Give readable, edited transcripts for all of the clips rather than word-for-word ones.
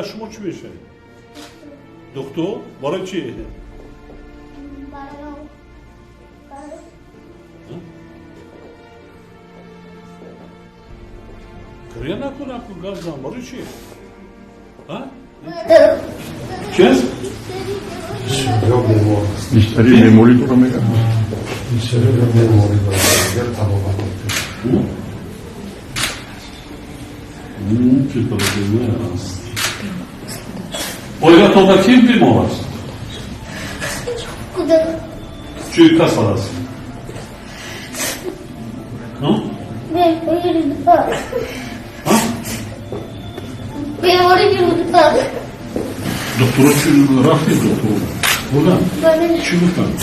Майла, шумо чӣ мешавед? Духтур? Барои чӣ? Гиря накун, накун, гап зан. Барои чӣ? Чӣ? Бештари беморӣ дора мегӯяд. Бисёри беморӣ дорад, агар табобат мекунад. Чӣ аст? Оилатонда кӣ бемор аст? Чӣ касал аст? Беморӣ. Духтуро чӣ, рафтед духтуро? Бурдан? Чӣ гуфтанд?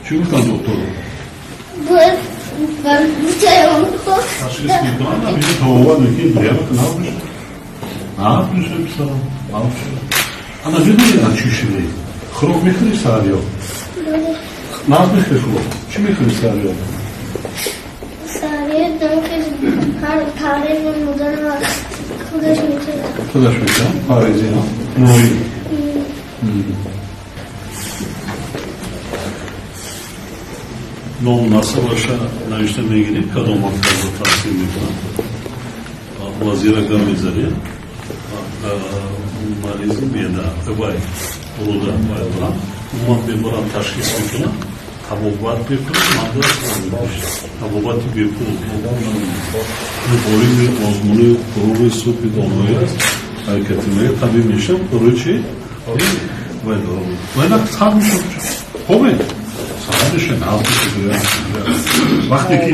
Чӣ гуфтанд духтуро? Ташхис мекунанд, ҳамиҷо табобат мекунед, гиря накун, нағз мешавад. Нағз мешавад, писарам, нағз мешавад. Ана медонӣ, ана чӣ шудӣ? Хӯрок мехӯрӣ саҳарё? Нағз мехӯрӣ хӯрок? Чӣ мехӯрӣ саҳарё? Саҳарё парез модарам худаш метавад. Худаш метавад? Парези, нои. Ном насабаша навишта мегирем, кадом мактабро таҳсил мекунад. Вазира гап мезанем. Марези меъда, вай, рӯда вай дорам. Умуман беморам ташхис мекунам, табобат мекунам, ман табобати бепул. Ғолиби озмуни «Фурӯғи субҳи доноӣ» аст. Ҳаракати мега табиб мешавам, барои чӣ? Вай дорам. Вай на сар мешавад. Хобе? Сар мешавад, нағз мешавад. Вақте ки